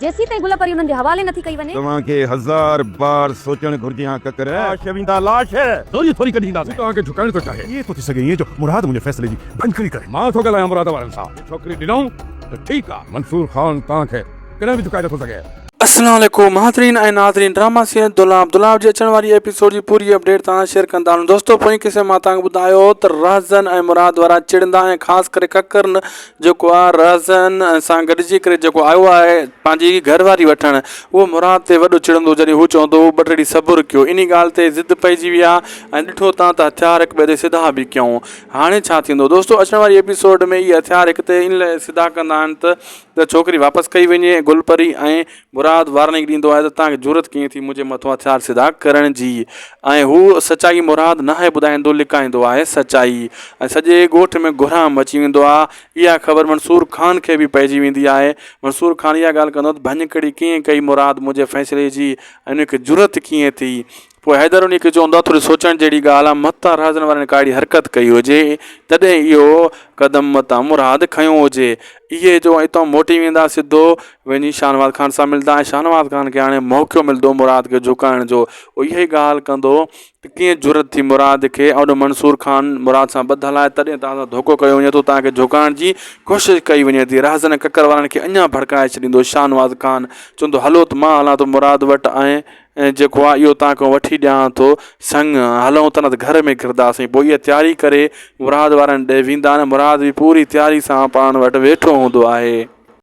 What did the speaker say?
جيسيتائين گل پري انهن جي حوالي نٿي ڪئي وڃي. توهان کي هزار بار سوچڻ گهرجي ها ڪڪر. لاش ويندا لاش. ٿوري ٿوري ڪڍي اينداسين. هو توهان کي جهڪائڻ ٿو چاهي. ائين ٿو ٿي سگهي ائين جو مراد منهنجي فيصلي جي ڀڃڪڙي ڪري. مان ٿو ڳالهايان مراد وارن سان. جي ڇوڪري ڏنائون ته ٺيڪ آ. منصور خان توهان کي ڪڏهن به جهڪائي نٿو سگهي. السلام عليڪم حاضرين ۽ ناظرين ڊراما سيريل دولاب دولاب جي اچڻ واري ايپيسوڊ جي پوري اپڊيٽ توهان شيئر ڪندا هلون دوستو پوئين قصي مان توهان کي ٻڌايو هو ته رهزن ۽ مراد وارا چڙندا ۽ خاص ڪري ڪڪر جيڪو آ رهزن سان گڏجي ڪري جيڪو آيو آهي پنهنجي گهر واري وٺڻ اهو مراد تي وڏو چڙندو جڏهن هو چوندو هو ٻه ٽي ڏينهن صبر ڪيو انهي ڳالهه تي ضد پئجي ويا ۽ ڏٺو تان ته هٿيار هڪ ٻئي تي سڌا به ڪيائون هاڻي ڇا ٿيندو دوستو اچڻ واري ايپيسوڊ ۾ اهي هٿيار هڪ تي ان لاء سڌا ڪندا آهن ته ته ڇوڪري واپس ڪئي وڃي ۽ گل پري ۽ مراد وارننگ ڏيندو آهي ته توهان کي جرئت ڪيئن ٿي منهنجي مٿان هٿيار سڌا ڪرڻ جي ۽ هو سچائي مراد ناهي ٻڌائيندو لڪائيندو آهي سچائي ۽ سڄي ڳوٺ ۾ گهرام مچي ويندو آهي اها خبر منصور خان کي به پئجي ويندي آهي منصور خان اها ڳالهه ڪندو ته ڀڃڪڙي ڪيئن ڪئي مراد منهنجي فيصلي جي ۽ ان کي جرئت ڪيئن ٿي پوء حيدر انهيء کي چوندو آهي، ٿوري سوچڻ جهڙي ڳالهه آهي، متان رهزن وارن ڪا اهڙي حرڪت ڪئي هجي، تڏهن اهو قدم متان مراد کنيو هجي. اهي جو اتان موٽي ويندا، سڌو وڃي شاهنواز خان سان ملندا ۽ شاهنواز خان کي هاڻي موقعو ملندو مراد کي جهڪائڻ جو. هو اها ئي ڳالهه ڪندو ته ڪيئن جرئت ٿي مراد کي، اوڏو منصور خان مراد سان ٻڌل آهي، تڏهن توهان سان ڌوڪو ڪيو وڃي ٿو، توهان کي جهڪائڻ جي ڪوشش ڪئي وڃي ٿي. رهزن ۽ ڪڪر وارن کي اڃا ڀڙڪائي ڇڏيندو. شاهنواز خان چوندو، هلو ته مان هلان ٿو مراد وٽ ۽. ۽ جيڪو آء اهو توهان کان وٺي ڏيان ٿو سڱ، هلون ته نه ته گهر ۾ گهرنداسين. پوء اها تياري ڪري مراد وارن ڏي ويندا آهن. مراد به پوري تياري سان پاڻ وٽ ويٺو هوندو آهي.